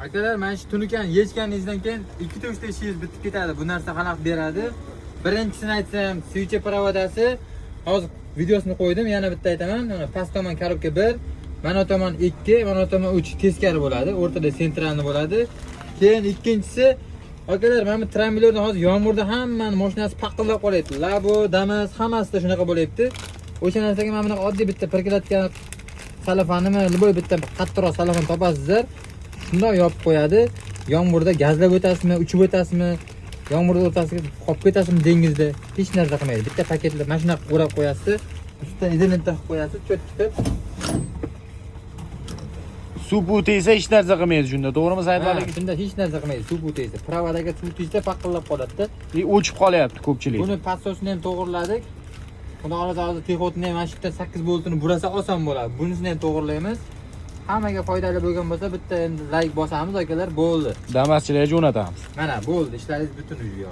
Akalar, mana shu tunukani yechganingizdan keyin ikkita, uchta ishingiz bitib ketadi. Bu narsa xalaqit beradi. Birinchisini aytsam, свеча провода si, hozir videosini qo'ydim, yana bitta aytaman. Mana past tomon коробка 1, mana tomon 2, mana tomon 3, teskari bo'ladi, o'rtada центральный bo'ladi. Keyin ikkinchisi, akalar, mana bu трамблёр da hozir yomg'irda hammani mashinasi paqillab qolyapti. Labo, Damas, hammasida shunaqa bo'lyapti. O'sha narsaga mana bunaqa oddiy bitta прокладка, salafanimi, любой bitta qattiqroq salafan topasizlar, shundoq yopib qo'yadi. Yomg'irda gazlab o'tasizmi, uchib o'tasizmi, yomg'irda o'rtasiga qolib ketasizmi dengizda, hech narsa qilmaydi. Bitta paketlab mana shunaqa o'rab qo'yasiz, ustidan изолента qilib qo'yasiz, чётко qilib. Suv bu tegsa, hech narsa qilmaydi shunda, to'g'rimi, Said Ha, aka? Shunda hech narsa qilmaydi. Suv bu tegsa, провода ga suv tegsa, paqillab qoladida. И o'chib qolyapti ko'pchilik. Buni подсос ini ham to'g'irladik. Xudo xohlasa, hozir техвод ini ham, mana shu yerda 8 voltini burasa, oson bo'ladi. Bunisini ham to'g'irlaymiz. Hammaga foydali bo'lgan bo'lsa, bitta endi layk bosamiz, akalar, bo'ldi. Damaschilarga jo'natamiz. Mana, bo'ldi, ishlaringiz butun уже.